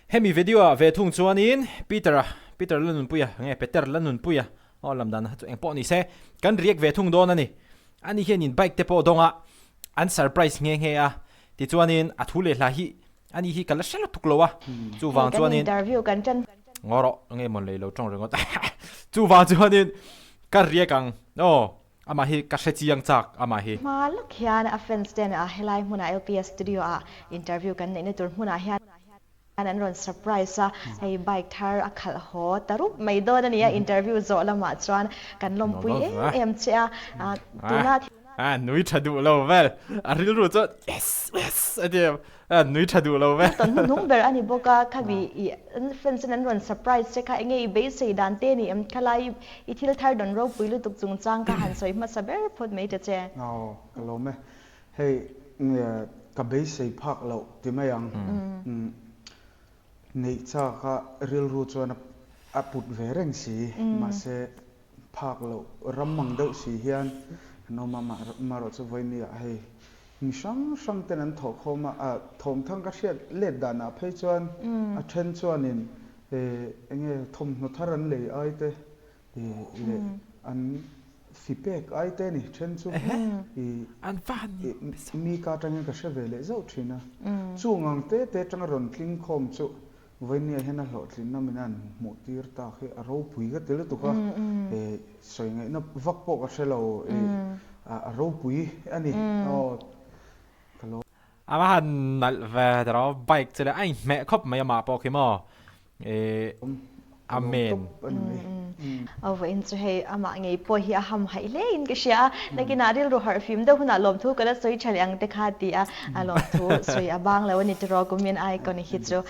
Hemi video ah ve thung chuanin Peter-a, Peter Lanunpuia, nge Peter Lanunpuia aw lam dan chu engpawh ni se, kan react ve thung dawn a ni. Ani hianin bike te pawh dawng a, an surprise nghe nghe a, tichuanin a thu leh hla hi ani hi ka la hre lutuk lo a, chuvang Hei kan chuanin interview kan tan. Ngaw rawh, nge mawn lei lo tawng ringawt chuvang chuanin ka react ang aw, amah hi ka hre chiang chak amah hi. Hma lawk hian a fans ten a helai hmunah LPS studio ah interview kan neihna tur hmunah hian an rawn surprise a, hei bike thar a khalh haw ta rup mai dawn a ni a, interview zawh lamah chuan kan lawmpui em em che a, tuna. A nui tha duh lo vel, a rilru chuan yes yes a ti em, a nui tha duh lo vel. Tawn hnuhnung ber a ni bawk a, khami i fans ten an rawn surprise che kha enge i beisei dan te ni em, khalai i thil thar dawn ropui lutuk chungchang kha han sawi hmasa ber phawt mai ta che. Aw ka lawm e. Hei ka beisei phak loh ti mai ang. Neih chak a rilru chuan a put ve reng si. Mahse phak loh ram ang deuh si hian an awm a, marawh chu vawimi ah hei mi hrang hrang ten an thawh khawm a, thawmthang ka hriat let danah phei chuan a then chuanin enge thawmhnaw thar an lei ai te leh an fi pek ai te ni then chu i mi ka atangin ka hre ve leh zauh thin a. Chung ang te te atanga rawn tling khawm chu vawinia hian a hlawhtlinna min an hmuh tir tak hi a ropui ka ti lutuk a, sawi ngaihna vak pawh ka hre lo a ropui a ni aw ka lo. A va han nalh ve tiraw bike chu leh a inhmeh khawp mai amah pawh khi maw Ehh Amen. Aw vawiin chu hei amah ngei pawh hi a ham haih hle in ka hria a, nakinah rilru harh fim deuh hunah lawmthu ka la sawi tha leh ang te kha ti a, a lawmthu sawi a bang lo a ni tiraw kumin icon hi chu.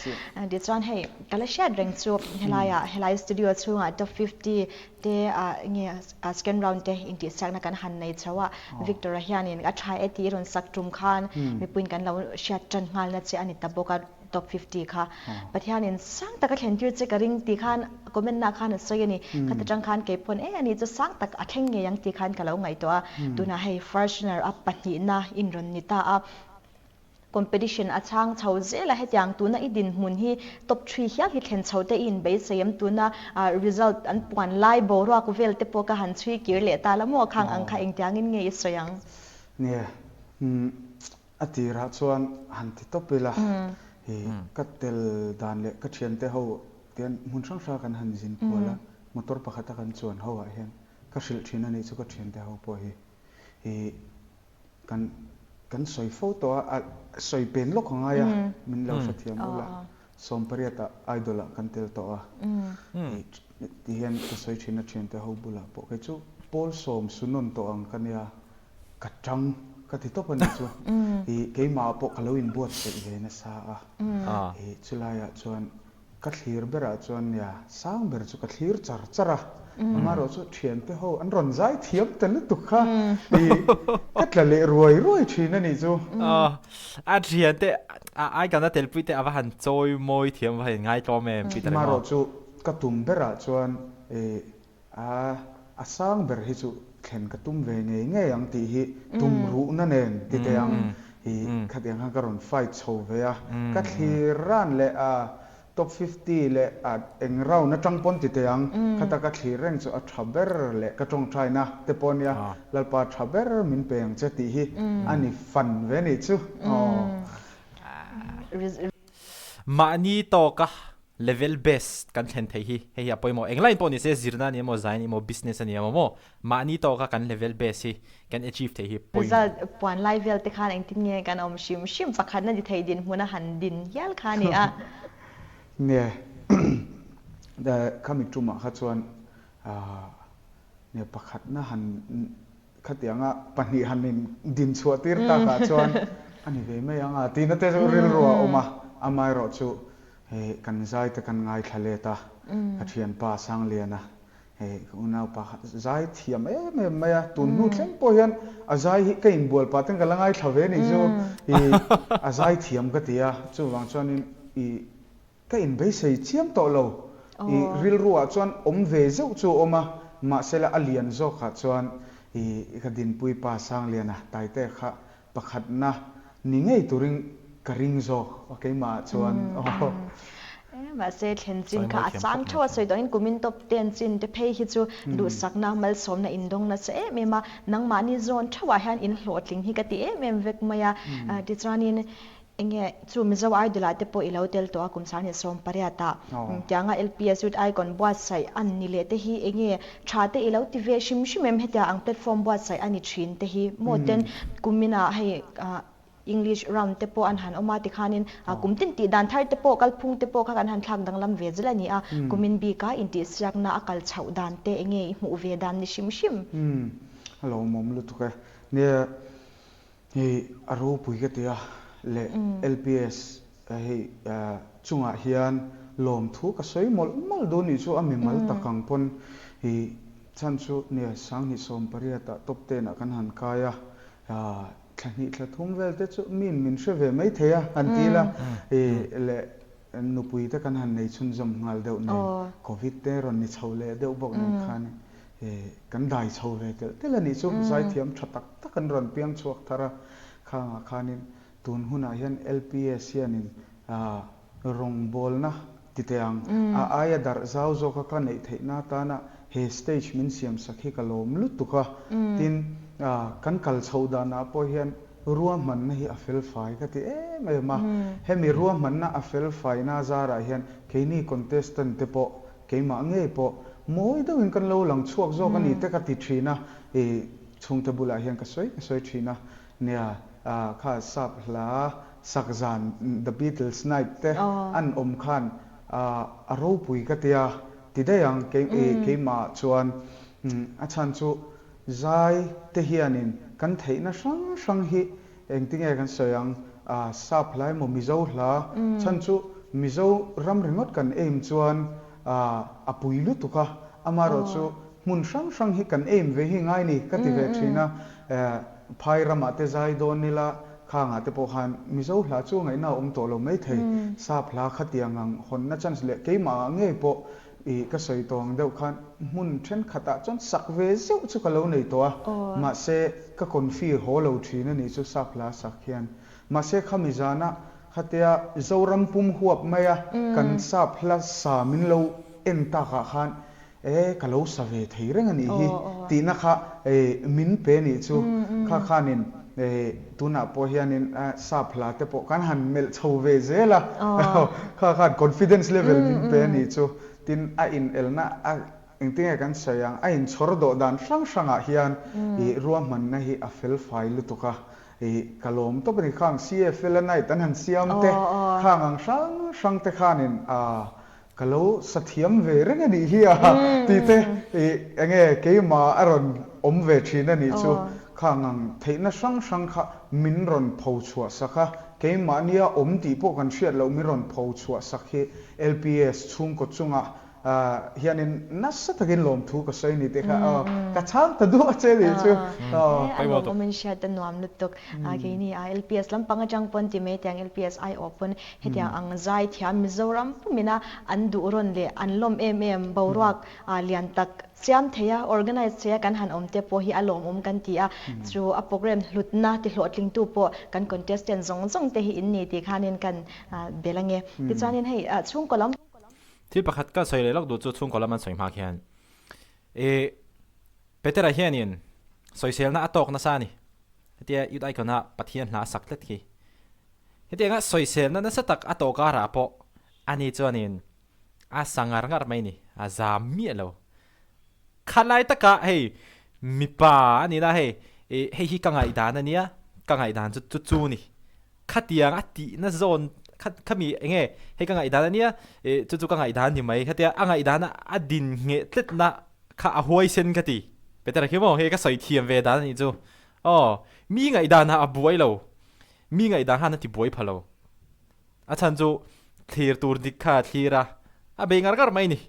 Tichuan hei ka la hriat reng chu helaiah helai studio chhungah top 50 te ah nge second round te intihsiakna kan han nei chho a, Victor-a hianin a tha e tih i rawn sak tum khan mipuiin kan lo hriat tan nghalna che a ni ta bawk a. Top 50 kha Pathianin sang tak a thlen tir che ka ring tih khan comment na khan a sawi a ni. Khata tang khan kei pawn e ani chu sang tak a thleng ngei ang tih khan ka lo ngaihtuah a. Tunah hei first runner up pahnihna in rawn ni ta a. Competition a chhang chho zel a hetiang tuna i dinhmun hi top three hial hi thlen chho te i inbeisei em tuna result an puan lai boruak vel te pawh ka han chhui kir leh ta la maw khang ang kha engtiangin nge i sawi ang? Nia, A tirah chuan han ti tawp ila, i ka tel dan leh ka thiante ho tian hmun hrang hrang kan han zin kual a, motor pakhata kan chuan ho ah hian ka hrilh thin a nih chu ka thiante ho pawh hi i kan kan sawi fo tawh a, a sawi pen lawk a ngai a, min lo hrethiam ula, 18 ah idol ah kan tel tawh a, i ti hian ka sawi thin a thiante ho bulah pawh kei chu pawl sawm sunawn tawh ang ka nia. Ka tang ka ti tawp a nih chu. I keimah pawh ka lo inbuatsaih ve nasa a. I chulaiah chuan ka thlir berah chuan nia sang ber chu ka thlir char char a. Amaherawh chu thiante ho an rawn zai thiam ta lutuk kha i ka tla leh ruai ruai thin a nih chu. A thiante a aikana telpui te a va han chawi mawi thiam va han inngai tlawm em Peter emaw. Amaherawh chu ka tum berah chuan i A, a sang ber hi chu thlen ka tum ve ngei ngei ang tih hi tum ruhna nen ti teh ang i khatiang khan ka rawn fight chho ve a, ka thlir ran leh a top 50 leh a eng round atang pawn ti teh ang, khata ka thlir reng chu a tha ber leh ka tawngtaina te pawh nia Lalpa tha ber min pe ang che tih hi a ni fan ve nih chu aw. Mahni tawka level best kan thlen theih hi hei hi a pawimawh. Eng line pawh ni se zirna a ni emaw, zai a ni emaw, business a ni emaw maw, mahni tawka kan level best hi kan achieve theih hi pawimawh. Result puan lai vel te khan engtin nge kan awm hrim hrim pakhatna ni thei dinhmun a han din hial kha a ni a. Nge khami tumah kha chuan nge pakhatna han Khatianga pahnih han in din chhuah tir takah chuan a ni ve mai ang a tihna te chu rilru a awm a, amaherawh chu hei kan zai te kan ngaithla let a, ka thianpa Sangliana hei ka unaupa kha zai thiam em em mai a, tun hnu thleng pawh hian a zai hi ka inbual pah ten ka la ngaithla ve nih chu i a zai thiam ka ti a, chuvang chuanin i Ka inbeisei chiam tawh lo. I rilruah chuan awm ve zeuh chu a awm a, mahsela a lian zawkah chuan i ka dinpui pa Sangliana Taite kha pakhatna ni ngei turin ka ring zawk a keimahah chuan aw. Mahse, thlen chin kha a sang theuh a sawi tawhin kumin top ten chin te phei hi chu duhsakna, malsawmna indawng nasa em em a, nangmahni zawn theuhah hian in hlawhtling hi ka ti em em vek mai a. Tichuanin enge chu Mizo Idol ah te pawh i lo tel tawh a kum 28 ah tianga LPS Youth Icon buatsaih an ni leh te hi enge tha te i lo ti ve hrim hrim em hetiang ang platform buatsaih a ni thin te hi maw ten kumin ah hei English round te pawh an han awm a tikhanin kum tin tih dan thar te pawh kalphung te pawh kha kan han thlak danglam ve zel a ni a, kumin bika intihsiakna a kal chhoh dan te enge i hmuh ve dan ni hrim hrim? Umm a lawmawm lutuk e. Nia hei a ropui ka ti a leh LPS hei chungah hian lawmthu ka sawi mawlh mawlh duh nih chu a mimal tak ang pawn i chhan chu nia 2018 ah top ten ah kan han kai a Thla hnih thla thum vel te chu miin min hre ve mai thei a han ti ila i leh nupui te kan han nei chhunzawm nghal deuh nen covid te rawn ni chho leh deuh bawk nen khan i kan dai chho ve telh telh a nih chu zaithiam tha tak tak an rawn piang chhuak thar a khangah khanin tun hunah hian LPS hianin Rawngbawlna ti teh ang. A aia darh zau zawka ka neih theihna atana he stage min siam sak hi ka lawm lutuk a. Tin, kan kal chhoh danah pawh hian ruahmanna hi a fel fai ka ti em em a. Hemi ruahmanna a fel faina zarah hian keini contestant te pawh, keimah ngei pawh mawi deuhin kan lo lang chhuak zawk a ni te ka ti thin a. I chhungte bulah hian ka sawi ka sawi thin a. Nia, kha sap hla sak zan The Beatles Night te an awm khan a ropui ka tia ti daih ang keimah chuan a chhan chu zai te hianin kan theihna hrang hrang hi engtinge kan sawi ang sap hla emaw Mizo hla chhan chu Mizo ram ringawt kan aim chuan a pui lutuk a amaherawh chu hmun hrang hrang hi kan aim ve hi ngai ni ka ti ve thin a. Phai ramah te zai dawn ila khangah te pawh khan Mizo hla chu ngaihna a awm tawh lo mai thei. Sap hla khatiang ang hawnna chance leh keimah ah ngei pawh ih ka sawi tawh ang deuh khan hmun thenkhatah chuan sak ve zeuh chu ka lo nei tawh a, mahse ka confi haw lo thin a nih chu sap hla sak hian. Mahse khami zana khatia Zoram pum huap maia kan sap hla sa min lo en takah khan E, ka lo sa ve thei reng a nih hi tihna kha min pe nih chu. Kha khanin tunah pawh hianin sap hla te pawh kan han melh chho ve zel a, kha khan confidence level min pe a nih chu. Tin, a inelna a engtinge kan sawi ang, a inchhawr dawh dan hrang hrangah hian ruahmanna hi a fel fai lutuk a, ka lawm tawp a ni. Khang CFL a night an han siam te, khang ang hrang hrang te khanin Ka lo sa thiam ve reng a nih hi a tih te i enge keimah a rawn awm ve thin a nih chu khang ang theihna hrang hrang kha min rawn pho chhuah sak a, keimahnia awm tih pawh kan hriat loh min rawn pho chhuah sak hi LPS chhungkaw chungah hianin nasa takin lawmthu ka sawi ni te kha aw ka chhang ta duah che nih chu aw. A lawmawm in hriat a nuam lutuk keini a LPS lampang atang pawn ti mai tiang LPS aiawh pawn Hetiang ang zai thiam Mizoram pumina an duh rawn leh an lawm em em boruak lian tak siam thei a, organize thei a kan han awm te pawh hi a lawmawm kan ti a, chu a program hlutna ti hlawhtlingtu pawh kan contestant zawng zawng te hi in ni tih khanin kan bel ange. Tichuanin hei chhungkaw lam. Thil pakhat ka sawi leh lawk duh chu chhungkaw lam an sawi hma khian i Petera hianin sawiselna a tawk nasa a ni. Hetia Youth Icon a Pathian hla a sak tlat khi. Hetianga sawiselna nasa tak a tawh karah pawh ani chuanin a sa ngar ngar mai ni, a zam miah lo. Khalai taka hei mipa a nihna hei ih hei hi ka ngaihdan a nia, ka ngaihdan chu chu chu ni. Khatiang a tihna zawn kha khami eng nge hei ka ngaihdan a nia ih chu chu ka ngaihdan ni mai khatia a ngaihdan a din ngheh tletna kha a huaisen ka ti. Petera khi maw hei ka sawi thiam ve dan a nih chu. Aw mi ngaihdanah a buai lo. Mi ngaihdan khan a ti buai pha lo. A chhan chu thlir tur dik kha a thlir a, a bei ngar ngar mai ni.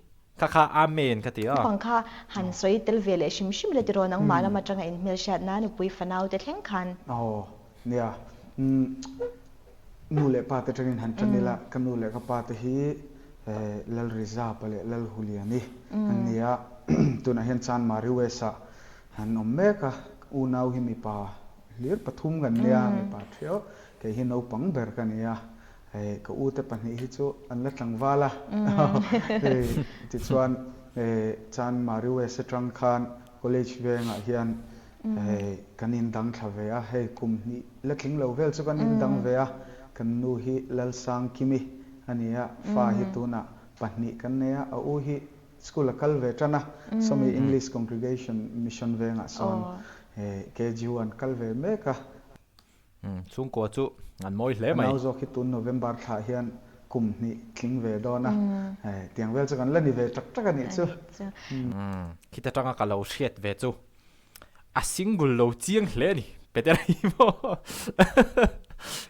Kha kha Amen ka ti a. Naupang kha han sawi tel ve leh hrim hrim le tiraw nangmah lam atanga inhmelhriat na nupui fanau te thleng khan. Aw nia nu leh pa te tangin han tan ila ka nu leh ka pa te hi Lalrizapa leh Lalhuliani an ni a, tunah hian Chanmari West ah an awm mek a, unau hi mipa Hlir pathum kan nia, mipa thiau, kei hi naupang ber ka nia. Hei ka u te pahnih hi chu an la tlangval a, hei tichuan Chanmari West atang khan College vengah hian hei kan indang thla ve a, hei kum hnih la tling lo vel chu kan indang ve a, kan nu hi Lalsangkimi a ni a, fa hi tunah pahnih kan nei a, a u hi school a kal ve tan a, sawmi English Congregation Mission vengah sawn KG one kal ve mek a. Chhungkua chu an mawi hle mai. A nau zawk hi tun November thlah hian kum hnih tling ve dawn a, tiang vel chu kan la ni ve tak tak a nih chu. Khita tanga ka lo hriat ve chu a single lo chiang hle a ni Petera hi maw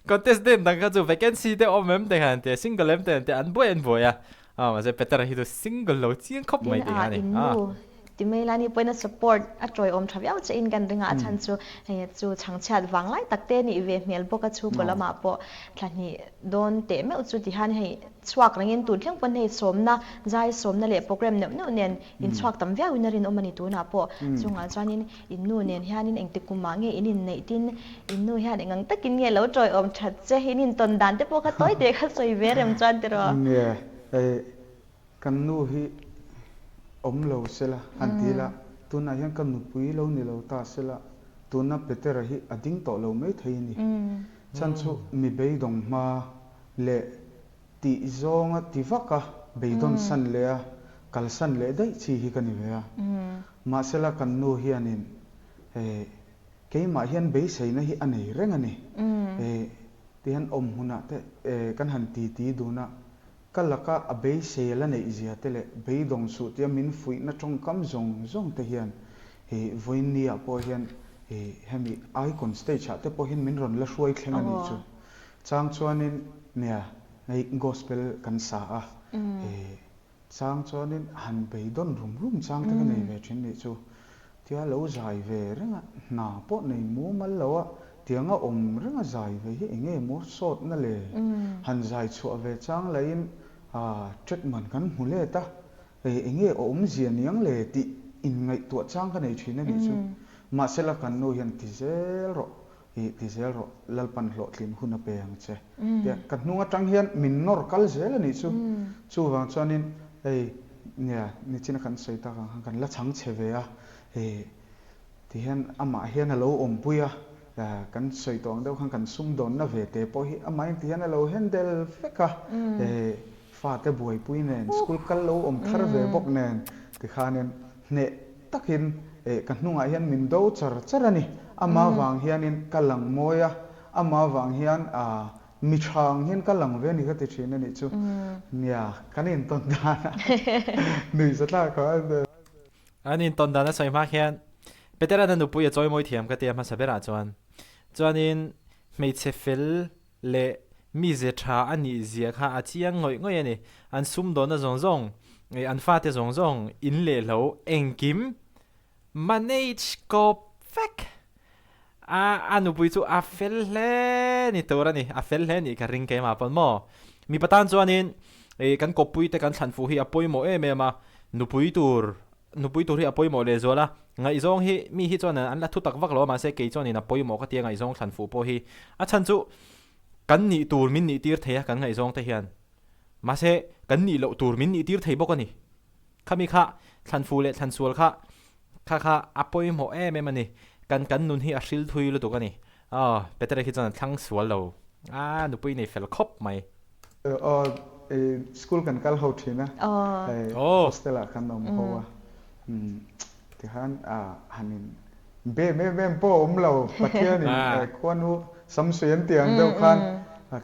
contest den dang kha chu vacancy te awm em te khan tia single em te an tia an buai an buai a. A mahse Petera hi chu single lo chiang khawp mai tih kha a ni. Tin a innu ti mai la ni pawhin a support a tawiawm tha viau che in kan ring a, a chhan chu hei chu chhangchhiat vang lai tak te nih ve hmel bawk a chhungkaw lamah pawh thla hnih dawn teh meuh chu ti hian hei chhuak rengin tun thleng pawn hei sawmna zai sawmna leh program neuh neuh nen inchhuak tam viau in a rinawm a ni tunah pawh chungah chuanin In nu nen hianin engti kumah nge in inneih tin in nu hian engang takin nge lo tawiawm that che, in intawn dan te pawh kha tawi teh kha sawi ve rem chuan tiraw? Nge, hei kan nu hi awm lo sela han ti ila, tunah hian ka nupui lo ni lo ta sela, tuna Petera hi a ding tawh lo mai thei a ni. Chhan chu mi beidawng hma leh Tih zawnga ti vak a, beidawn san leh a, kalsan leh daih chi hi ka ni ve a. Mahsela kan nu hianin eh keimah hian beiseina hi a nei reng a ni. Eh tihian awm hmunah te eh kan han titi dun a, ka laka a beisei a la neih zia te leh beidawng suh tia min fuihna tawngkam zawng zawng te hian eh vawiin ah pawh hian eh hemi icon stage ah te pawh hian min rawn la hruai thleng a nih chu. Chang chuanin nia hei gospel kan sa a, he chang chuanin han beidawn rum rum chang te ka nei ve thin nih chu. Tia lo zai ve reng a, hna pawh nei mumal lo a, tianga awm reng a zai ve hi eng nge maw sawtna le? Han zai chhuah ve chang lahin treatment kan hmu let a, hei eng nge awmzia niang le tih inngaihtuah chang ka nei thin a nih chu. Mahsela kan nu hian ti zel rawh I ti zel rawh, Lalpan hlawhtlin hun a pe ang che. Tia ka hnung atang hian min nawr kal zel a nih chu. Chuvang chuanin hei nia nichina kan sawi tak ang khan kan la chhang chhe ve a, hei ti hian amah hian a lo awmpui a, kan sawi tawh ang deuh khan kan sumdawnna ve te pawh hi amahin ti hian a lo handle vek a, hei fate buaipui nen, school kal lo awm thar ve bawk nen tikhanin hneh takin ka hnungah hian min do char char a ni. Ama vang hianin ka lang mawi a, ama vang hian mi tha ang hian ka lang ve a ni ka ti thin a nih chu. Nia, kan intawn dan a nuihza thlak kha a ni. An intawn dan a sawi hma khian Petera'n a nupui a chawimawi thiam ka ti a hmasa berah chuan. Chuanin hmeichhe fel leh mize tha a nih zia kha a chiang ngawih ngawih a ni. An sumdawnna zawng zawng, an fate zawng zawng in leh hlo engkim manage kawp vek a, a nupui chu a fel hle ni tur a ni, a fel hle nih ka ring keimah pawn maw. Mipa tan chuanin kan kawppui te kan thlan fuh hi a pawimawh em em a, nupui tur Nupui tur hi a pawimawh lehzual a, ngaihzawng hi mi hi chuan an la thu tak vak lo a, mahse kei chuanin a pawimawh ka tia ngaihzawng thlan fuh pawh hi a chhan chu kan nih tur min nih tir thei a kan ngaihzawng te hian mahse kan nih loh tur min nih tir thei bawk a ni. Khami kha thlan fuh leh thlan sual kha kha kha a pawimawh em em a ni, kan kan nun hi a hril thui lutuk a ni. Aw, Petera hi chuan a thlang sual lo a, nupui nei fel khawp mai. Aw, school kan kal ho thin a, hei hostel ah kan awm ho a, tikhan han in bem em em pawh a awm lo, Pathian in khuanu samsui an tih ang deuh khan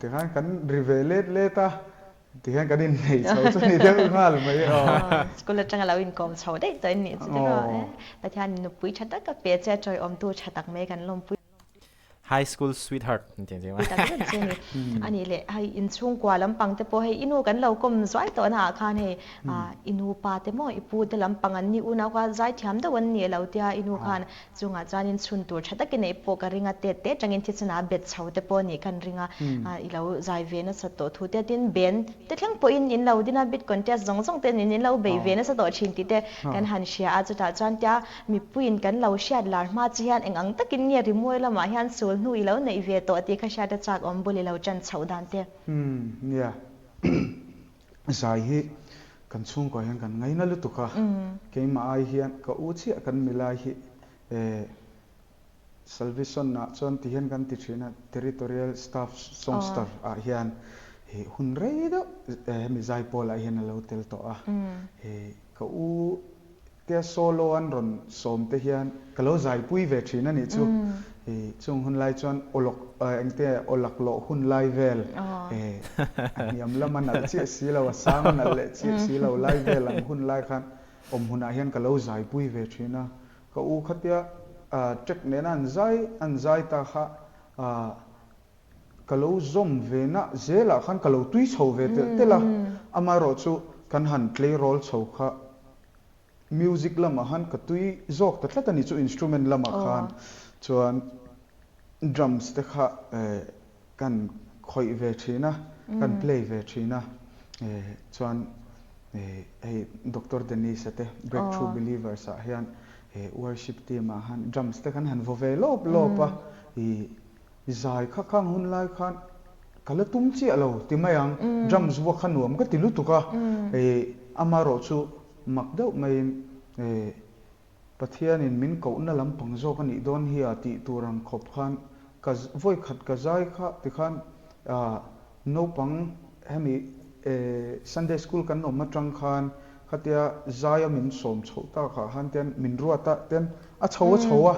tikhan kan ri ve let let a, tikhian kan innei chho chu ni deuh nghal mai aw. School atanga lo inkawm chho daih tawh in nih chu tiraw, Pathian in nupui tha tak a pe che a, tawiawmtu tha tak mai kan lawmpui. High school sweetheart an ti ang chiang a. Tak zet che ni. A nih leh hei inchhungkua lampang te pawh hei i nu kan lo kawm zuai tawh na ah khan hei i nu pa te maw i pu te lampang an ni unau kha zaithiam deuh an ni lo tia i nu khan chungah chuan in chhun tur tha takin ei pawh ka ring a tet te atangin thisen ah bet chho te pawh nih kan ring a i lo zai ve nasa tawh thu te tin ben te thleng pawhin in lo din a bit contest zawng zawng te in in lo bei ve nasa tawh thin tih te kan han hria a chutah chuan tia Mipuiin kan lo hriat lar hma che hian eng ang takin nge rimawi lamah hian sul. hnu i lo neih ve tawh tih kha hriat a chak awm bul i lo ṭan chhoh dan te. Umm nia, zai hi kan chhungkuah hian kan ngaina lutuk a, keimah ai hian ka u chiah kan milai hi eh Salvation ah chuan ti hian kan ti thin a, Territorial Staff Songster ah hian hun rei deuh hemi zaipawl ah hian a lo tel tawh a, ka u tia solo an rawn sawm te hian ka lo zaipui ve thin a nih chu, chung hun lai chuan awlawk engte awlaklawh hun lai vel a hniam lama nalh chiah si lo a sang a nalh leh chiah si lo lai vel ang hun lai khan awm hunah hian ka lo zaipui ve thin a. Ka u khatia track nena an zai an zai ta kha ka lo zawm ve na zelah khan ka lo tui chho ve telh telh a, amaherawh chu kan han tleirawl chho kha music lamah khan ka tui zawk ta tlat a ni chu instrument lamah khan chuan drums te kha Kan khawih ve thin a, kan play ve thin a, chuan hei Doctor Dennis-a te Breakthrough Believers ah hian worship team ah khan drums te kan han vaw ve lawp lawp a, i zai kha khang hun lai khan ka la tum chiah lo ti mai ang, drums vua kha nuam ka ti lutuk a, amaherawh chu mak deuh maiin Pathianin min kohna lampang zawk a nih dawn hi a tih tur ang khawp khan ka vawikhat ka zai kha tikhan naupang hemi Sunday school kan awm atang khan khatia zaia min sawm chhoh tak ah khan tian min ruat a tian a chho a chho a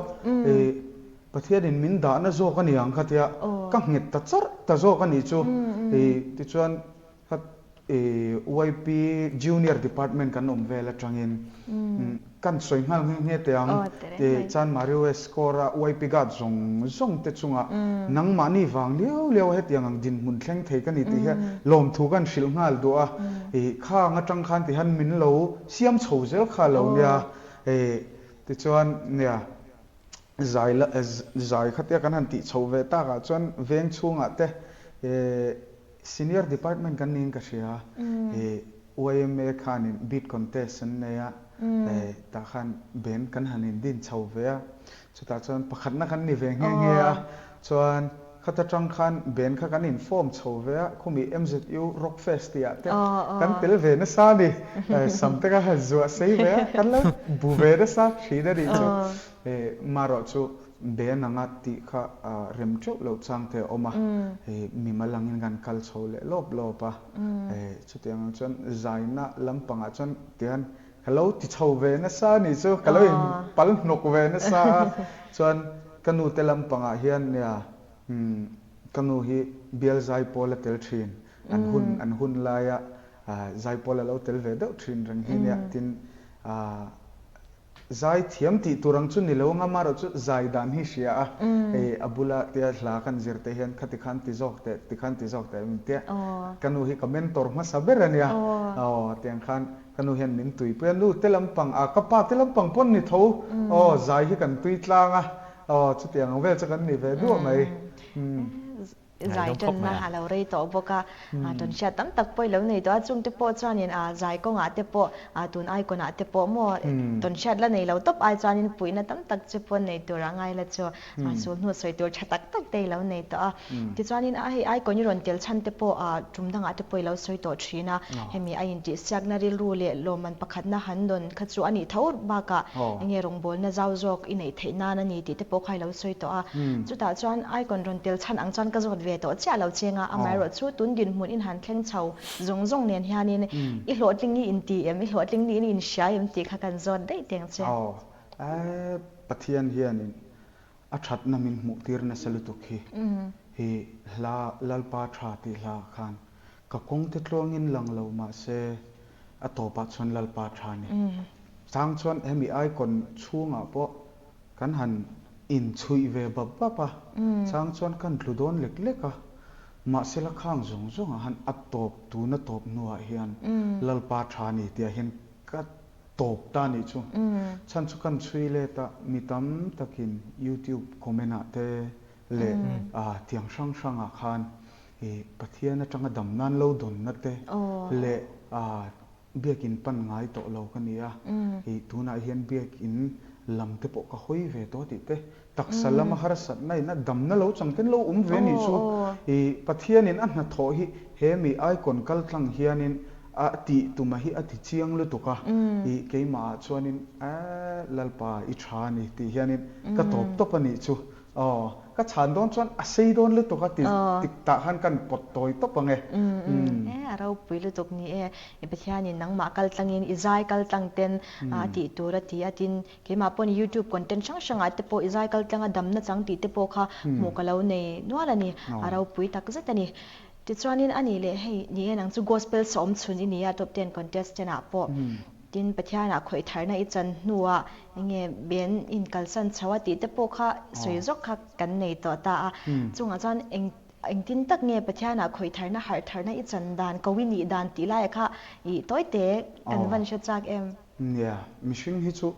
Pathianin min dahna zawk a ni ang khatia ka nghet ta charh ta zawk a nih chu tichuan Kha YP Junior Department kan awm vel atangin kan sawi nghal nghe nghe teh ang. Chanmari West Corps a YP Guard zawng zawng te chungah nangmahni vang liau liau a hetiang ang dinhmun thleng thei ka ni tih hian lawmthu kan hrilh nghal duh a. Khang atang khan ti hian min lo siam chho zel kha lo nia. Tichuan nia zai zai khatia kan han tih chhoh ve takah chuan veng chhungah te Senior department kan niin ka hria. I yma khanin beat contest an nei a, tah khan band kan han indin chho ve a, chutah chuan pakhatna kan ni ve nghe nghe a, chuan khata tang khan band kha kan in form chho ve a, khumi MZU Rock Fest tih ah te kan tel ve nasa a ni, sam te kha han zuah sei ve a, kan lo bu ve nasa thin a nih chu, marawh chu Band anga tih kha rem teuh loh chang te a awm a, hei mimal angin kan kal chho leh lawp lawp a, chutiang ang chuan zaina lampangah chuan tihian ka lo ti chho ve nasa a nih chu, ka lo in pal hnawk ve nasa a, chuan ka nu te lampangah hian nia ka nu hi bial zaipawl a tel thin, an hun an hun laia zaipawl a lo tel ve deuh thin reng hi nia tin Zai thiam tih tur ang chu ni lo anga amaherawh chu zai dan hi hria a, hei a bula tia hla kan zir te hian khati khan ti zawk teh, ti khan ti zawk teh min tia, ka nu hi ka mentor hmasa ber a nia, aw tiang khan ka nu hian min tuipui a, nu te lampang ah ka pa te lampang pawn ni tho, aw zai hi kan tui tlang a, aw chutiang ang vel chu kan ni ve duah mai. Zai tanna a lo rei tawh bawk a, tawn hriat tam tak pawh i lo nei tawh a, chungte pawh chuanin zai kawngah te pawh tun icon ah te pawh maw tawn hriat la nei lo tawp ai chuanin puihna tam tak chu pawh nei tur a ngai la chu sul hnu sawi tur tha tak tak te i lo nei tawh a. Tichuanin hei icon i rawn tel chhan te pawh tum dangah te pawh i lo sawi tawh thin a, hemi a intihsiakna rilru leh lawmman pakhatna han dawn kha chu a nih tho bakah enge rawngbawlna zau zawk i neih theih nan a ni tih te pawh kha i lo sawi tawh a. Chutah chuan icon rawn tel chhan ang chuan ka zawt ve tawh chiah lo cheng a, amaherawh chu tun dinhmun in han thleng chho zawng zawng nen hianin i hlawhtling i inti em, i hlawhtling niin i inhria em tih kha kan zawt daih teng che. Aw, Pathian hianin a thatna min hmuh tir nasa lutuk hi, hi hla Lalpa tha tih hla ah khan ka kawng te tluangin lang lo mahse a tawpah chuan Lalpa tha ni. Chang chuan hemi icon chhungah pawh Kan han inchhuih ve bap bap a, chang chuan kan tlu dawn lek lek a, mahsela khang zawng zawngah han a tawp tuna tawp hnuah hian Lalpa tha ni tihah hian ka tawp ta nih chu. Chhan chu kan chhui let a, mi tam takin YouTube comment ah te leh tiang hrang hrangah khan Pathian atanga dam nan lo dawnna te leh Biakin pan ngai tawh lo ka ni a, ih tunah hian biakin lam te pawh ka hawi ve tawh tih te, taksa lama harsatna in a damna lo chang ten lo awm ve nih chu. I Pathianin a hnathawh hi he mi icon kal tlang hianin a tih tuma hi a ti chiang lutuk a, i keimahah chuanin eh Lalpa i tha a ni tih hianin ka tawp tawp a nih chu. Aw, ka chhan dawn chuan a sei dawn lutuk a ti tik tah khan kan pawt tawi tawp ang e. Umm. E, a ropui lutuk ni e. I Pathianin nangmah kal tlangin i zai kal tlang ten a tih tur a ti a, tin keimah pawhin youtube content hrang hrangah te pawh i zai kal tlanga damna chang tih te pawh kha hmuh ka lo nei nual a ni, a ropui tak zet a ni. Tichuanin a nih leh hei ni e nang chu gospel sawm chhun i ni a top ten contestant ah pawh. Tin, Pathianah khawih tharna i chan hnuah enge ben in kalsan chho a tih te pawh kha sawi zawk kha kan nei tawh ta a. Chungah chuan eng engtin tak nge Pathianah khawih tharna harh tharna i chan dan, ko i nih dan tih laiah kha i tawite kan van hre chak em? Nia, mihring hi chu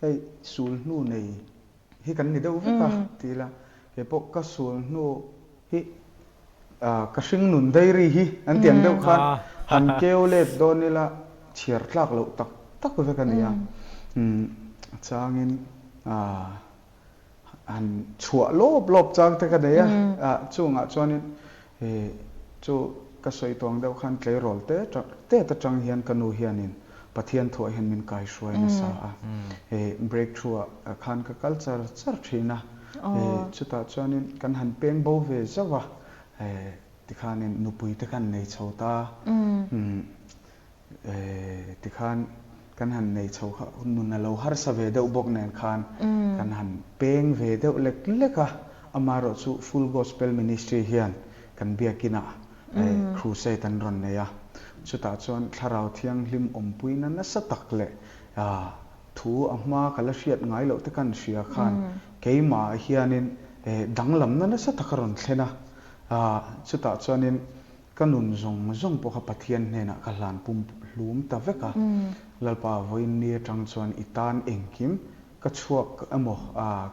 hei sul hnu nei hi kan ni deuh vek a ti ila, kei pawh ka sul hnu hi ka hring nun diary hi an ti ang deuh khan han keu let dawn ila chhiar tlak loh tak tak vek a ni a, a changin han chhuah lawp lawp chang te ka nei a, chungah chuanin Chu ka sawi tuang deuh khan tleirawl te tet atang hian ka nu hianin Pathian thuah hian min kai hruai nasa a. Breakthrough ah khan ka kal char char thin a. Chutah chuanin kan han peng bo ve zauh a, tikhanin nupui te khan nei chho ta. Tikhan kan han nei chho kha nun a lo harsa ve deuh bawk nen khan kan han peng ve deuh lek lek a, amaherawh chu Full Gospel Ministry hian kan biakinah crusade an rawn nei a, chutah chuan Thlarau Thianghlim awmpuina nasa tak leh thu a hma ka la hriat ngai loh te kan hria khan keimah hianin danglamna nasa tak a rawn thlen a, chutah chuanin Ka nun zawng zawng pawh kha Pathian hnenah ka hlan pum hlum ta vek a, Lalpa vawiin ni atang chuan i tan engkim ka chhuak emaw,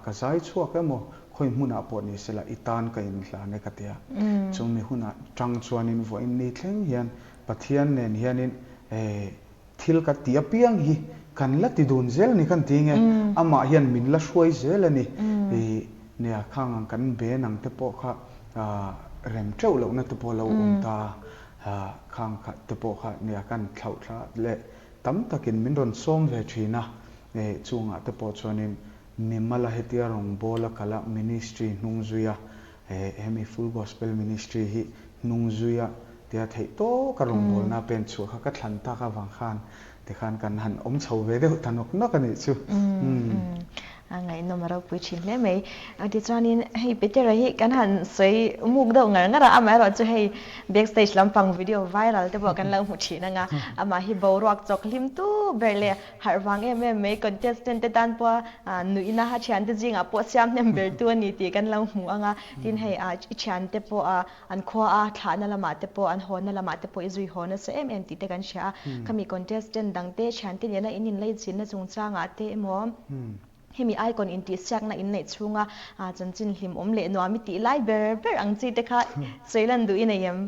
ka zai chhuak emaw, khawi hmunah pawh ni sela i tan ka inhlan e ka ti a. Chumi hunah tang chuanin vawiin ni thleng hian Pathian nen hianin Thil ka ti apiang hi kan la ti dun zel a ni kan ti nge, amah hian min la hruai zel a ni. I nia khang ang kan ben ang te pawh kha rem teuh lohna te pawh a lo awm ta a, khang kha te pawh kha nia kan thlauh thla leh tam takin min rawn sawm ve thin a, chungah te pawh chuanin mimala hetia rawngbawla kala ministry hnung zuia He hemi Full Gospel Ministry hi hnung zuia tia theih tawka rawngbawlna pen chhuah kha ka thlan tak avang khan tikhan kan han awm chho ve deuh ta nawk nawk a nih chu. Umm a ngaihnawm a ropui thin hle mai. Tichuanin hei Petera hi kan han sawi muk deuh ngar ngar a, amaherawh chu hei backstage lampang video viral te pawh kan lo hmu thin ang a, amah hi boruak chawk hlim tu ber leh Harh vang em em mai contestant te tan pawha nuihna a thiante zingah pawh siam hnem ber tu a ni tih kan lo hmu ang a, tin hei i thiante pawh an khua a thlahna lamah te pawh an hawnna lamah te pawh i zui haw nasa em em tih te kan hria a, khami contestant dang te thiante nena in inlei chinna chungchangah te emaw hemi icon intihsiakna inneih chhunga chanchin hlimawm leh nuam i tih lai ber ber ang chi te kha sawi lan duh i nei em?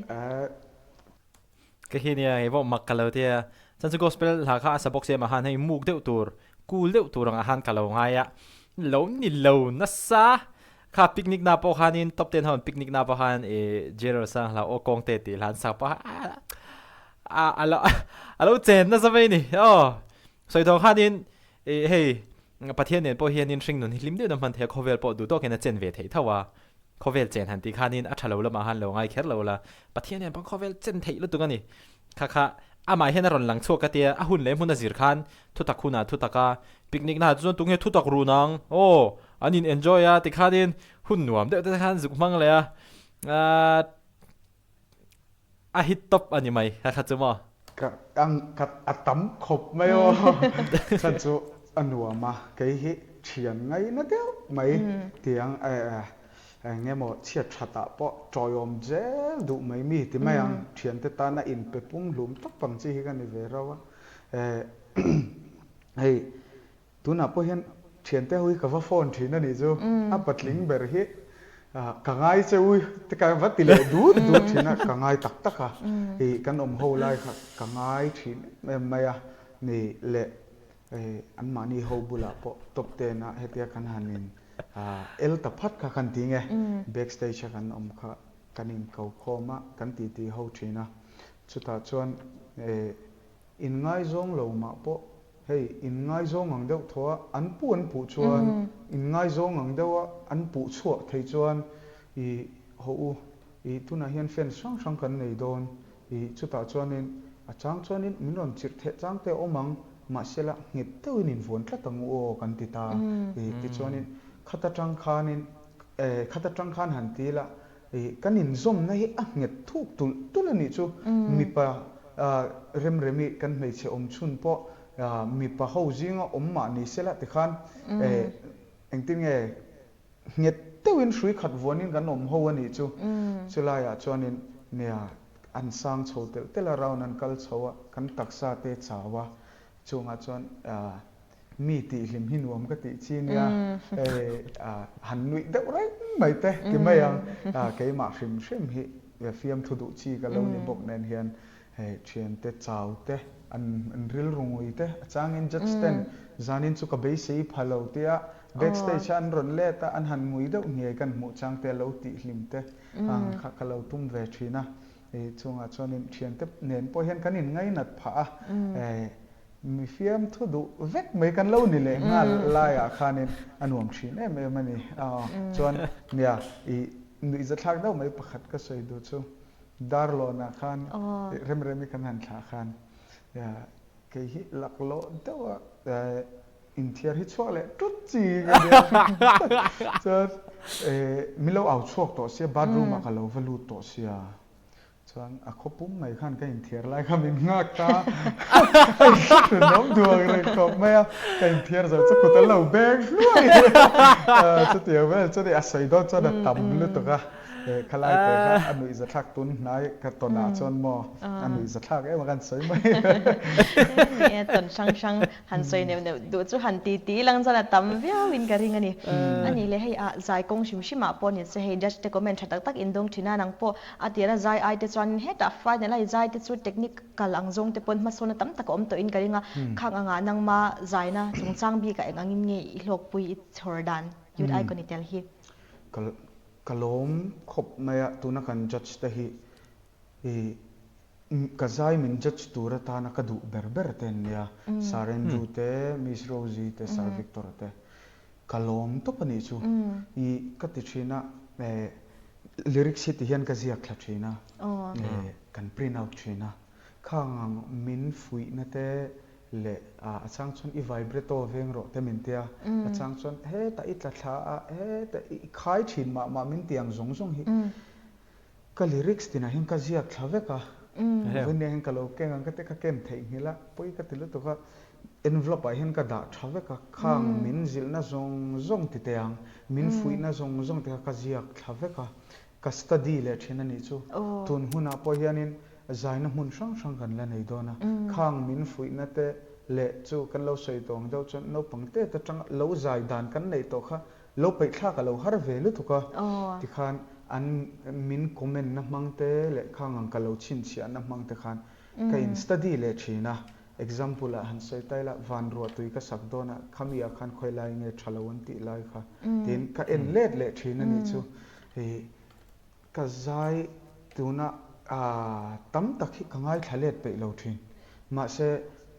Ka hi nia hei pawh mak ka lo tia. Chuan chu gospel hla kha a sa bawk sia mah khan hei muk deuh tur, cool deuh tur angah khan ka lo ngai a. Lo ni lo nasa. Kha picnic na pawh khanin top ten ho an picnic na pawh khan ih Jerry Sang hla aw kawngte tih hla an sak pawh kha a a lo a lo chen nasa mai ni aw. Sawi thawng khanin ih hei Pathian nen pawh hianin hringnun hi hlim deuhin a hman thei a, khawvel pawh duh tawkin a chen ve theih tho a. Khawvel chen han tih khanin a tha lo lamah khan lo ngai kher lo la, Pathian hian pawh khawvel chen theih lutuk a ni. Kha kha amah hian a rawn lang chhuak ka tia, a hun leh hmun a zir khan thutak hunah thutak a, picnic naah chuan tunge thutak run ang, aw an in enjoy a tikhanin hun nuam deuh te khan zuk hmang leh a, aaa. A hit tawp a ni mai kha kha chu maw? Ka ang ka a tam khawp mai aw. Chhan chu a nuam a, kei hi thian ngaina deuh mai tiang eng emaw chhiat that ah pawh tawiawm zel duh mai mi ti mai ang, thiante tana inpe pumhlum tawp ang chi hi ka ni ve rauh a. Hei Tunah pawh hian thiante ho hi ka va phone thin a nih chu, a patling ber hi ka ngai che u te ka va ti leh dut dut thin a, ka ngai tak tak a, ih kan awm ho lai kha ka ngai thin em em mai a ni leh. Anmahni ho bulah pawh top ten ah hetia kan han in el ta phat kha kan ti nge, back stage a kan awm kha kan in ko khawm a, kan titi ho thin a. Chutah chuan in ngaizawng lo mah pawh hei in ngaizawng ang deuh thaw a, an puh an puh chuan in ngaizawng ang deuh a an puh chhuah thei chuan i hawh u I tunah hian fans hrang hrang kan nei dawn. I chutah chuanin a chang chuanin min rawn chirh theh chang te a awm ang, mahsela nghet deuhin invuan tlat ang u aw kan ti ta. I tichuanin khat atang khanin eh khat atang khan han ti ila i kan inzawmna hi a nghet thuk tulh tulh a nih chu. Mipa ah remremi kan hmeichhe awm chhun pawh ah mipa ho zinga awm mah ni sela tikhan eh engtin nge Nghet deuhin hrui khat vuanin kan awm ho a nih chu. Chulaiah chuanin nia an sang chho telh telh a, round an kal chho a, kan taksa te chau a, chungah chuan mi tihhlim hi nuam ka tih chi nia, hei han nuih deuh reng mai te ti mai ang, keimah hrim hrim hi fiamthu duh chi ka lo ni bawk nen hian Hei thiante chau te, an rilru ngui te, a changin judge ten zanin chu ka beisei pha lo tia backstage a an rawn let a, an han ngui deuh ngei kan hmuh chang te lo tih hlim te ang kha ka lo tum ve thin a. Hei chungah chuanin thiante nen pawh hian kan inngainat phah a, mi fiamthu duh vek mai kan lo ni leh nghal laiah khanin a nuam thin em em a ni. Chuan nia i nuihzathlak deuh mai pakhat ka sawi duh chu. Darlawnah khan Remremi kan han thlah khan kei hi laklawh deuh a inthiar hi chhuak leh tut chi ka nia. Chuan min lo au chhuak tawh sia bathroom ah ka lo va lut tawh sia. Chuan a khaw pum mai khan ka inthiar lai kha min nghak ta a inhriat duh ang reng khawp mai a. Ka inthiar zo chu kut an lo beng hluai chutiang vel chu a sawi dawn chuan a tam lutuk a. Khalai te kha a nuih zathlak tun hnai ka tawn ah chuan maw a nuih zathlak em a kan sawi mai. Ni e, tawn hrang hrang han sawi neuh neuh duh chu han ti ti lang chuan a tam viau in ka ring a ni. A nih leh hei ah zai kawng hrim hrim ah pawh ni se hei judge te comment tha tak tak in dawng thin a, nang pawh a tira zai ai te chuan hetah final a i zai te chu technical ang zawng te pawn hmasawn a tam tak a awm tawh in ka ring a, khang anga nangma zaina chungchang bik ah eng angin nge i hlawkpui i chhawr dan youth icon i tel hi. Ka lawm khawp mai a, tuna kan judge te hi i ka zai min judge tur atana ka duh ber ber te an nia, Sir Andrew te, Miss Rosie te, Sir Victor te. Ka lawm tawp a nih chu. I ka ti thin a, eh lyrics hi ti hian ka ziak thla thin a, eh kan print out thin a. Khang ang min fuihna te leh a chang chuan i vibrato veng rawh te min tia, a chang chuan hetah i tla thla a, hetah i khai thin mah mah min ti ang zawng zawng hi ka lyrics tinah hian ka ziak thla vek a, vawiin hian ka lo keng ang ka ti ka ken theihnghilh a, pawi ka ti lutuk a, envelope ah hian ka dah tha vek a, khang min zilhna zawng zawng ti teh ang, min fuihna zawng zawng te kha ka ziak thla vek a, Ka study leh thin a nih chu. Tun hunah pawh hianin zaina hmun hrang hrang kan la nei dawn a. Khang min fuihna te leh chu kan lo sawi tawh ang deuh chuan naupang te te tanga lo zai dan kan neih tawh kha lo peihthlak a lo har ve lutuk a. Tikhan an min comment na hmang te leh khang ang ka lo chhinchhiahna hmang te khan ka in study leh thin a. Example ah han sawi ta ila van ruah tui ka sak dawn a, khami ah khan khawi lai nge tha lo an tih lai kha tiin ka en let leh thin a nih chu. Hei ka zai tuna tam tak hi ka ngaithla let peih lo thin. Mahse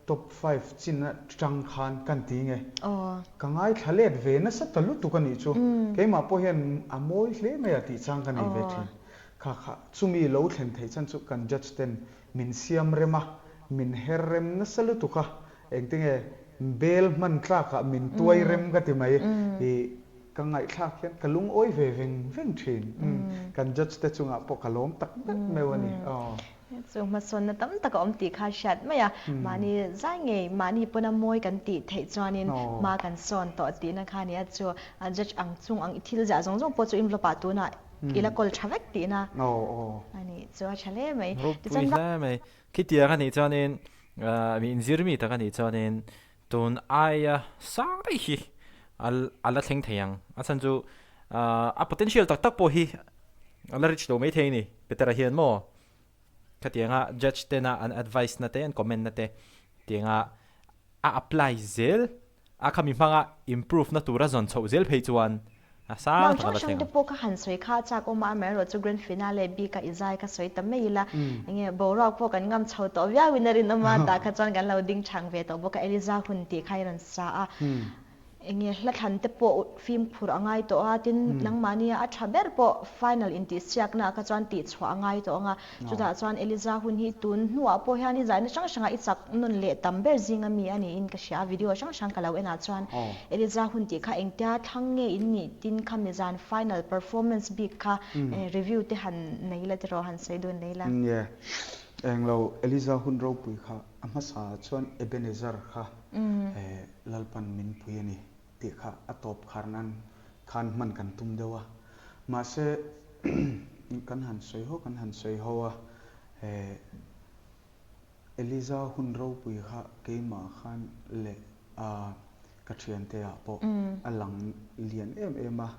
top five chin atang khan kan ti nge. Ka ngaithla let ve nasa ta lutuk a nih chu. Keimah pawh hian a mawi hle mai a tih chang ka nei ve thin. Kha kha chumi lo thlen theih chan chu kan judge ten min siam rem a, min her rem nasa lutuk a. Engtinge bel hman tlakah min tuai rem ka ti mai. Ka ngaihthlak hian ka lungawi ve veng veng thin. Kan judge te chungah pawh ka lawm tak mek meuh a ni. Aw. Chu hmasawnna tam tak a awm tih kha hriat mai a. Mahni zai ngei, mahni pawna mawi kan tih theih chuanin hma kan sawn tawh tihna kha a ni a. Chu judge ang chung ang i thil ziah zawng zawng pawh chu envelope ah tunah i la kawl tha vek tihna a ni. Chu a tha hle mai. Ropui hle mai. Khitiang a nih chuanin mi inzir mi tak a nih chuanin Tun aia sang daih hi a la thleng thei ang. A chhan chu a potential tak tak pawh hi a la reach lo mai thei a ni. Petera hian maw khatianga judge tena an advice na te an comment na te tianga. A apply zel a khami hmanga improve na tura zawn chhoh zel phei chuan a sang Mount tak a hrang la hrang thleng te ang. pawh kha han sawi kha a chak awm a, amaherawh chu grand finale bik a i zai kha sawi ta mai ila, enge boruak pawh kan ngam chho tawh viau in a rinawm a, tah kha chuan kan lo ding chang ve tawh bawk a, Eliza hun tih kha i rawn sa a. Enge hla thlan te pawh fimkhur a ngai tawh a, tin nangmahnia a tha ber pawh final intihsiakna ah kha chuan tihchhuah a ngai tawh ang a, chutah chuan Eliza hun hi tun hnuah pawh hian i zaina hrang hrangah i chak nawn leh tam ber zinga mi a niin ka hria a, video hrang hrang ka lo en ah chuan Eliza hun tih kha engtia thlang nge in nih tin kha mizan final performance bik kha review te han nei la tiraw han sawi dun nei la. Nia, englo Eliza hun ropui kha a hmasa chuan Ebenezer kha Lalpan min pui a ni tih kha a tawp khar nan khan hman kan tum deuh a. Mahse kan han sawi ho kan han sawi ho a, eh Eliza hun ropui kha keimah khan leh a ka thiante ah pawh a lang lian em em a,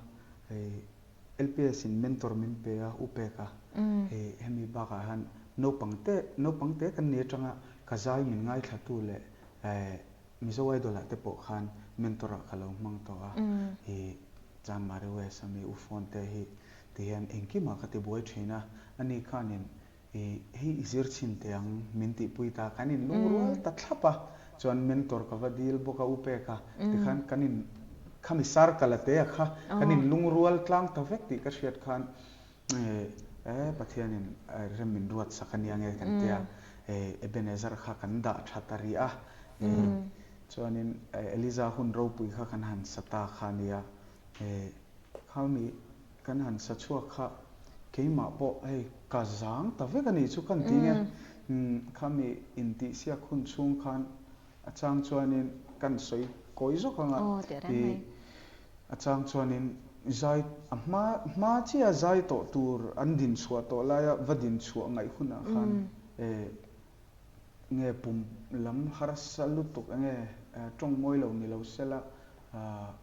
hei LPS in mentor min pe a, u pek a, hei hemi bakah hian naupang te naupang te kan ni atanga ka zai min ngaithlatu leh eh Mizo Idol ah te pawh khan mentor ah ka lo hmang tawh a, i Chanmari West ami u phone te hi ti hian engkimah ka ti buai thin a, ani khanin i hei i zir chhin teh ang min tihpui ta, kan in lungrual ta thlap a, chuan mentor ka va dil bawk a u pek a, tikhan kan in khami circle a te a kha kan in lungrual tlang ta vek tih ka hriat khan E, Pathianin rem min ruat sak a nia nge kan tia, Ebenezer kha kan dah tha ta rih a, chuanin Eliza hun ropui kha kan han sa ta kha a nia, khami kan han sa chhuak kha keimah pawh hei ka zang ta vek a nih chu kan ti nge, khami intihsiak hun chhung khan a chang chuanin kan sawi kawi zawk ang a, A chang chuanin zai a hma hma chiah a zai tawh tur an din chhuah tawh laia va din chhuah ngaih hunah khan eh nge pum lam harsa lutuk enge tawng mawi lo ni lo sela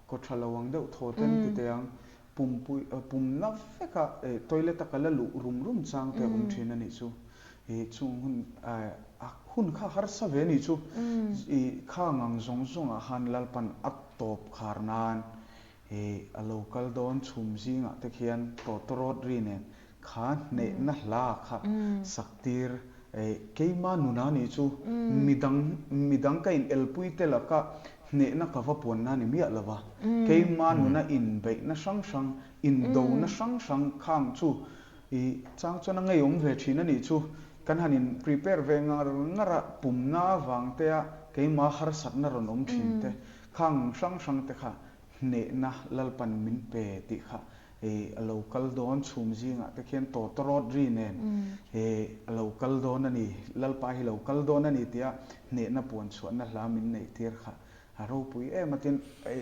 kaw tha lo ang deuh thaw ten ti teh ang pumpui pum na veka eh toilet a ka la luh rum rum chang te a awm thin a nih chu ih chung hun eh a hun kha harsa ve a nih chu ih khang ang zawng zawngah khan Lalpan a Tawp khar nan i a lo kal dawn chhum zingah te khian tawtawrawt ri nen kha hnehna hla kha sak tir keima nuna nih chu midang midang ka in elpui te laka hnehna ka va puanna ni miah lova keima nuna inbeihna hrang hrang indona hrang hrang khang chu i chang chuan a ngeiawm ve thin a nih chu kan han in prepare ve ngar ngar a pumna avang te a keima harsatna rawn awm thin te Khang hrang hrang te kha hnehna Lalpan min pe tih kha i a lo kal dawn chhum zingah te khian tawtawrawt ri nen i a lo kal dawn a ni, Lalpa hi lo kal dawn a ni tia hnehna puan chhuahna hla min neih tir kha a ropui em a tin i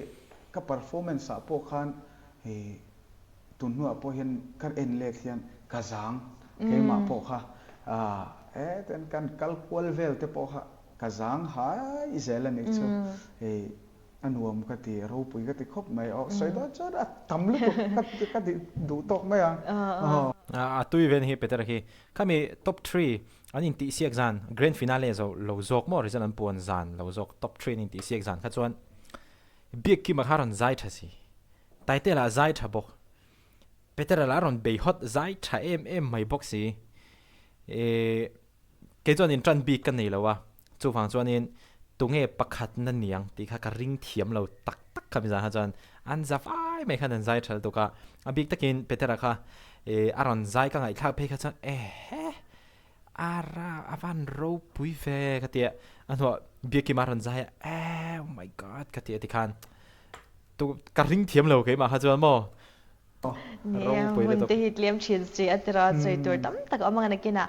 ka performance ah pawh khan i tun hnuah pawh hian ka en let hian ka zang keimah pawh kha e ten kan kal kual vel te pawh kha Ka zang hai zel a nih chu hei a nuam ka ti, a ropui ka ti khawp mai. Aw sawi dawn chuan a tam lutuk ka ka ti duh tawk mai ang. A tui ven hi Petera khi khami top three an intihsiak zan grand finale zo lo zawk maw result an puan zan lo zawk top three an intihsiak zan kha chuan Biakkima kha a rawn zai tha si Taitea lah zai tha bawk Petera lah a rawn bei hawt zai tha em em mai bawk si eh Kei chuan in tan bik ka nei lo a, chuvang chuanin tunge pakhatna niang tih kha ka ring thiam lo tak tak kha mizan kha chuan an za vai mai khan an zai tha lutuk a, a bik takin Petera kha ih a rawn zai ka ngaihthlak phei kha chuan ehe a ra a van ropui ve ka ti a, a hnuah Biakima a rawn zai a eh oh my god ka ti a tikhan tu ka ring thiam lo keimah kha chuan maw Nia, hmun te hi tlem thin si a tira sawi tur tam tak a awm ang nakinah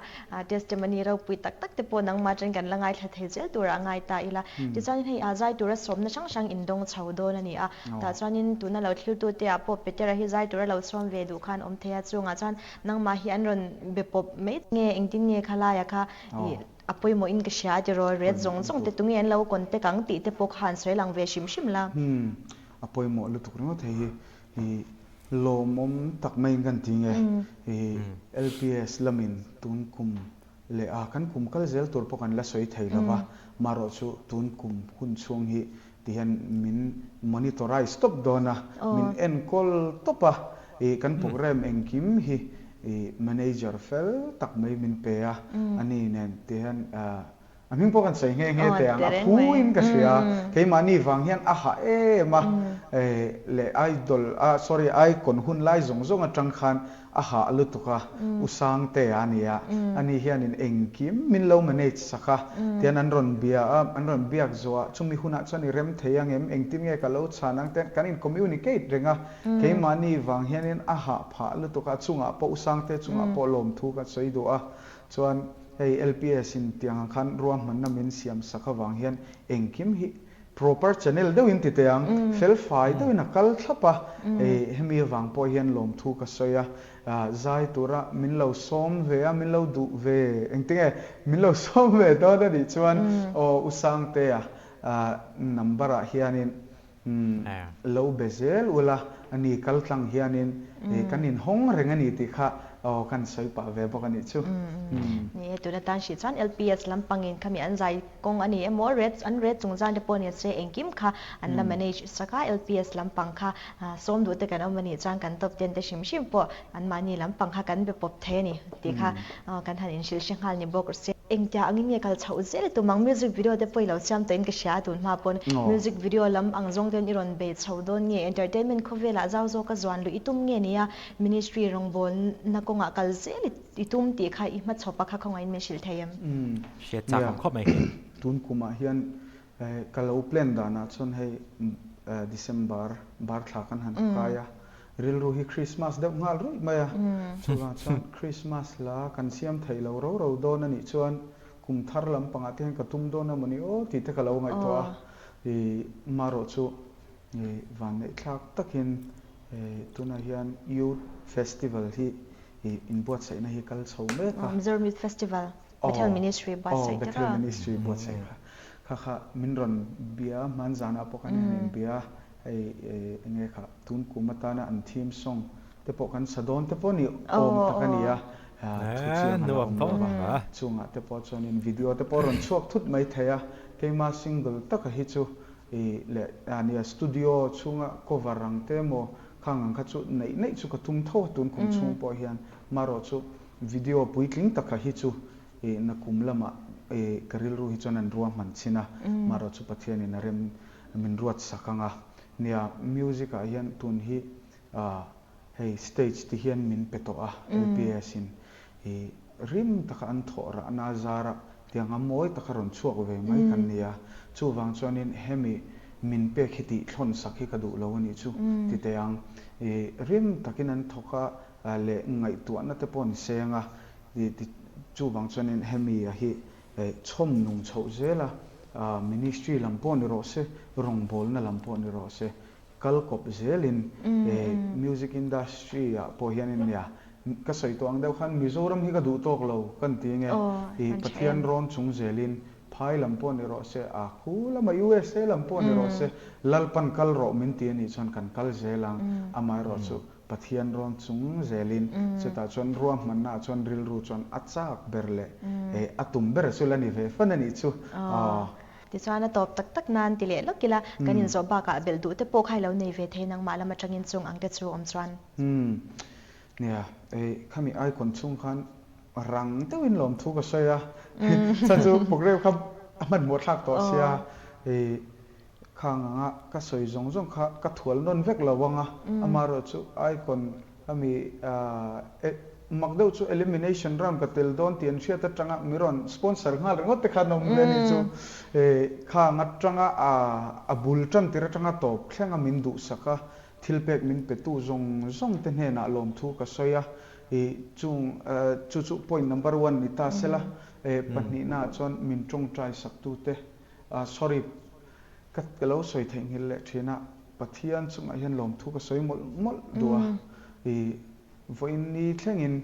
testimony ropui tak tak te pawh nangmah atangin kan la ngaithla thei zel turah a ngai ta ila. Tichuanin hei a zai tura sawmna hrang hrang indawng chho dawn a ni a. Tah chuanin tuna lo thiltu te ah pawh Petera hi zai tura lo sawm ve duh khan awm thei a, chungah chuan nangmah hi an rawn be pawp mai nge engtin nge khalaiah kha ih a pawimawh in ka hria a tiraw ret zawng zawng te tunge an lo contact ang tih te pawh kha han sawi lang ve hrim hrim la. A pawimawh lutuk ringawt hei hi. I lawmawm tak maiin kan ti nge? I LPS lamin tun kum Leh a, kan kum kal zel tur pawh kan la sawi thei lo va, marawh chu tun kum hun chhung hi ti hian min monitorize tawp dawn a, min enkawl tawp a, ih kan programme engkim hi ih manager fel tak mai min pe a, ani nen ti hian a hming pawh kan sawi nghe nghe teh ang, a phu in ka hria, keimahni vang hian a hah em a, leh idol a sorry icon hun lai zawng zawng atang khan A hah lutuk a, U Sangtea a nia, ani hianin engkim min lo manage sak a, tian an rawn bia a, an rawn biak zawh a, chumi hunah chuan i rem thei ang em, engtin nge ka lo chhan ang te kan in communicate reng a, keimahni vang hianin a hah phah lutuk a, a chungah pawh U Sangtea chungah pawh lawmthu ka sawi duh a, chuan hei LPS in tiang ang khan ruahmanna min siam sak avang hian engkim hi Proper channel deuhin ti teh ang, felfai deuhin a kal thlap a, hemi avang pawh hian lawmthu ka sawi a, zai tura min lo sawm ve a, min lo duh ve, engtinge min lo sawm ve dawn a nih chuan aw U Sangtea number ah hianin lo be zel ula, ani kal tlang hianin kan inhawng reng a ni tih kha aw kan sawi pah ve bawk a nih chu. Ni e, tuna tan hrih chuan LPS lampangin khami an zai Kawng a ni emaw, red an red chung zan te pawh ni se engkim kha an la manage sak a, LPS lampang kha sawm duh te kan awm a nih chuan kan top ten te hrim hrim pawh anmahni lampang kha kan be pawp thei a ni tih kha kan han inhrilh hre nghal ni bawk se. Engtia angin nge kal chhoh zel tum ang, music video te pawh i lo siam tawhin ka hria a tun hma pawn music video lam ang zawng ten i rawn bei chho dawn nge, entertainment khawvelah zau zawka zuan luh i tum nge nia, ministry rawngbawlna kawngah kal zel i I tum tih kha i hmachhawpa kha khawngaihin min hrilh thei em? Hriat chak awm khawp mai khi. Tun kumah hian ka lo plan danah chuan hei December bar thla kan han kai a, rilru hi Christmas deuh nghal ruih mai a, chuvang chuan Christmas la kan siam theih lo ro ro dawn a nih chuan kum thar lampangah te hian ka tum dawn a mawni aw tih te ka lo ngaihtuah a, marawh chu vanneihthlak takin tunah hian Youth Festival hi I inbuatsaihna hi kal chho mek a. Mizoram Youth Festival, Bethel Ministry buatsaih te kha. Bethel Ministry buatsaih kha. Kha kha min rawn bia a, hman zanah pawh khan han inbia a, hei enge kha tun kum atana an theme song te pawh kan sa dawn te pawh ni awm tak a ni a, thu chiang a la awm lo va, chungah te pawh chuanin video te pawh a rawn chhuak thut mai thei a, keima single taka hi chu i leh a nia studio chhunga cover ang te emaw Khang ang kha chu neih neih chu ka tum tho a tun kum chhung pawh hian marawh chu video puitling taka hi chu ih na kum lamah ih ka rilru hi chuan an ruahman chin a marawh chu Pathianin a rem min ruat sak ang a nia music ah hian tun hi ah hei stage ti hian min pe tawh a LPS in I rim taka an thawh rahna zara tianga mawi taka rawn chhuak ve mai kan ni a, chuvang chuanin hemi min pek hi tih thlawn sak hi ka duh lo a nih chu ti teh ang. I rim takin an thawk a leh ngaihtuahna te pawh an seng a, ti chuvang chuanin hemi a hi chhawm nung chhoh zel a, ministry lam pawh ni rawh se, rawngbawlna lam pawh ni rawh se, Kal kawp zelin he music industry ah pawh hianin nia ka sawi tawh ang deuh khan Mizoram hi ka duh tawk lo kan ti nge i Pathian rawn chung zelin phai lam pawh ni rawh se a khu lama USA lam pawh ni rawh se Lalpan kal rawh min ti anih chuan kan kal zel ang amaherawh chu Pathian rawn chung zelin chutah chuan ruahmanna ah chuan rilru chuan a chak ber leh a tum ber chu la ni ve fan anih chu aw. Tichuan a tawp tak tak nan ti leh lawk ila, kan inzawh bakah belh duh te pawh kha i lo nei ve thei nangmah lam atangin chung ang te chu awm chuan. Umm nia, ei khami icon chhung khan rang deuhin lawmthu ka sawi a, chhan chu programme kha a hmanhmawh thlak tawh sia, ei khang anga ka sawi zawng zawng kha ka thual nawn vek lo ang a, amaherawhchu icon Ami mak deuh chu elimination round ka tel dawn tih an hriat atanga mi rawn sponsor nghal ringawt te khan awm ve anih chu. Khang atanga a bul tan tir atanga tawp thlenga min duhsak a, thil pek min petu zawng zawng te hnenah lawmthu ka sawi a, chung chu chu point number one ni ta sela, pahnihnaah chuan min tawngtai saktute, sorry ka lo sawi theihnghilh leh thin a. Pathian chungah hian lawmthu ka sawi mawlh mawlh duh a, i vawiin ni thlengin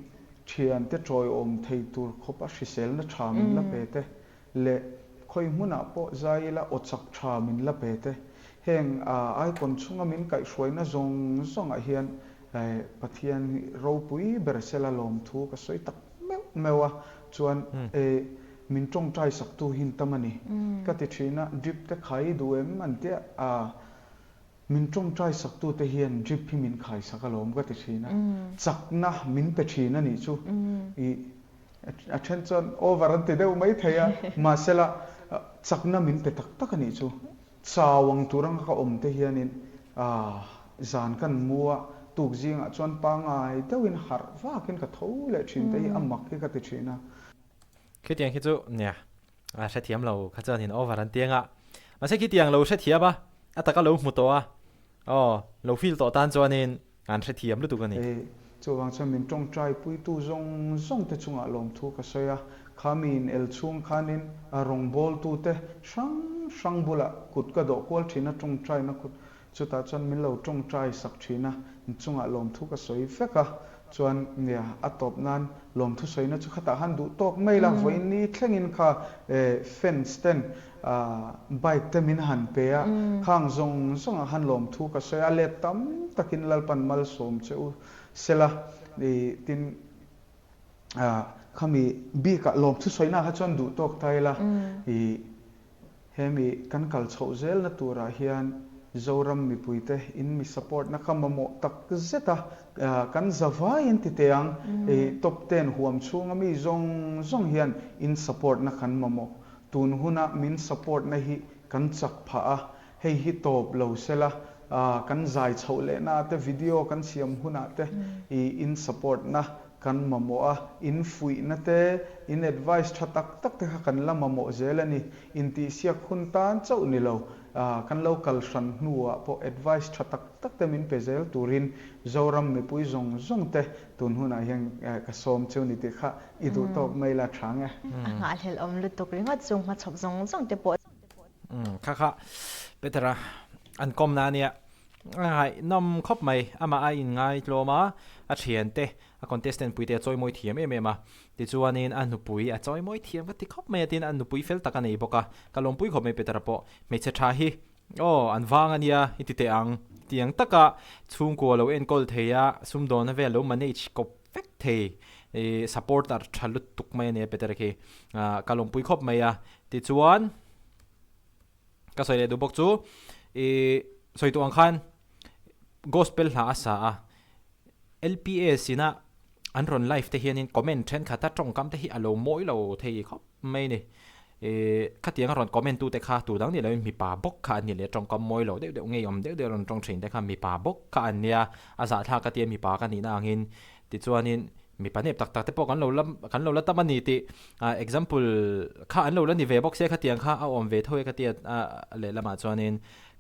thiante tawiawm thei tur khawp a hriselna tha min la pe te leh khawi hmunah pawh zai ila aw chak tha min la pe te, heng icon chhunga min kaihhruaina zawng zawngah hian Pathian ropui ber sela lawmthu ka sawi tak meuh meuh a. Chuan e min tawngtai saktu hi tam a ni. Ka ti thin a, drip te khai duh em an tia a, min tawngtai saktu te hian drip hi min khai sak alawm ka ti thin a, chakna min pe thin a nih chu. I a then chuan over an ti deuh mai thei a, mahsela chakna min pe tak tak a nih chu. Chau ang tur anga ka awm te hianin zan kan mu a, tuk zingah chuan pangai deuhin harh vakin ka tho leh thin te hi a mak hi ka ti thin a. Khitiang khi chu nia a hrethiam lo kha chuanin over an ti anga, mahse khitiang lo hrethiam a, a taka lo hmu tawh a, aw lo feel tawh tan chuanin An hrethiam lutuk a ni. E, chuvang chuan min tawngtai puitu zawng zawng te chungah lawmthu ka sawi a, kha mi in el chhung khanin a rawngbawltute hrang hrang bulah kut ka dawh kual thin a, tawngtaina kut chutah chuan min lo tawngtai sak thin a, in chungah lawmthu ka sawi vek a, chuan nia a tawp nan lawmthu sawina chu khatah khan duh tawk mai la, vawiin ni thlengin kha fans ten Bike te min han pe a, khang zawng zawngah khan lawmthu ka sawi a, let tam takin Lalpan malsawm che u sela i tin khami bikah lawmthu sawina kha chuan duh tawk ta ila i hemi kan kal chhoh zelna turah hian Zoram mipuite in mi support na kha mamawh tak zet a, kan zavaiin ti teh ang i top ten huam chhunga mi zawng zawng hian in support na kan mamawh. Tun huna min support na hi kan chak phah a, hei hi tawp lo sela, kan zai chhoh leh na te video kan siam hunah te i in support na kan mamawh a, in fuih na te, in advice tha tak tak te kha kan la mamawh zel a ni. Intihsiak hun tan chauh ni lo, kan lo kal hran hnuah pawh advice tha tak tak te min pe zel turin Zoram mipui zawng zawng te tun hunah hian ka sawm cheu ni tih kha I duh tawk mai la tha nge. A nghahhlelh awm lutuk ringawt chung hmachhawp zawng zawng te pawh. Umm kha kha Peter-a an kawmna a nia. A ngaihnawm khawp mai. Amah a inngaitlawm a, a thiante, a contestant puite a chawimawi thiam em em a. Tichuanin a nupui a chawimawi thiam ka ti khawp mai a, tin a nupui fel tak a nei bawk a. Ka lawmpui khawp mai Peter-a pawh. Hmeichhe tha hi Aw, an vang a nia, i ti teh ang. Tiang taka chhungkua lo enkawl thei a, sumdawnna vel lo manage kawp vek thei i supporter tha lutuk mai a nia Peter khi. Ka lawmpui khawp mai a. Tichuan, ka sawi leh duh bawk chu i sawi tawh ang khan gospel hla a sa a, LPS ina an rawn live te hianin comment thenkhat a tawngkam te hi a lo mawi lo thei khawp. Mai ni. I khatiang a rawn comment tute kha tu dang ni loin mipa bawk kha an ni leh tawngkam mawi lo deuh deuh ngeiawm deuh deuh a rawn tawng thin te kha mipa bawk kha an nia. A zahthlak a tia mipa ka nihna angin tichuanin mipa nep tak tak te pawh kan lo la kan lo la tam a ni tih example kha an lo la ni ve bawk sia khatiang kha a awm ve tho e ka tia lehlamah chuanin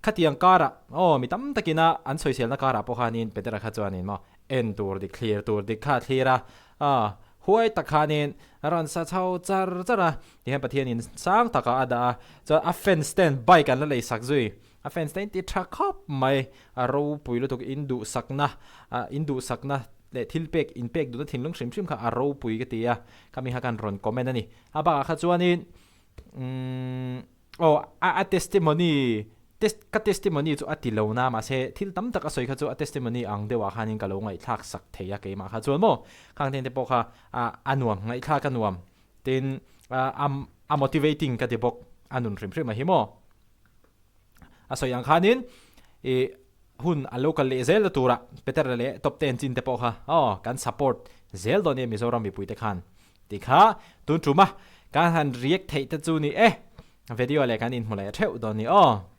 khatiang karah aw mi tam takina an sawiselna karah pawh khanin Petera kha chuanin maw en tur dik thlir tur dik kha a thlir a A, huai tak khanin a rawn sa chho char char a, tihian Pathianin sang takah a dah a, chuan a fans ten bike an la lei sak zui, a fans te in ti tha khawp mai, a ropui lutuk in duhsakna, in duhsakna leh thil pek in pek duhna thinlung hrim hrim kha a ropui ka ti a, khami kha khan rawn comment a ni. A bakah kha chuanin umm aw a testimony Test, ka testimony chu a ti lo na, mahse thil tam tak a sawi kha chu a testimony ang deuhah khanin ka lo ngaihthlak sak thei a keimah kha chuan maw, khang ten te pawh kha a nuam, ngaihthlak a nuam, tin a a motivating ka ti bawk, a nun hrim hrim a hi maw. A sawi ang khanin ih hun a lo kal leh zel na turah Peter-a leh Top Ten chin te pawh kha aw kan support zel dawn nia Mizoram mipui te khan tih kha tun tum a, kan han react theih te chu ni e, video leh kan inhmu leh theuh dawn ni aw.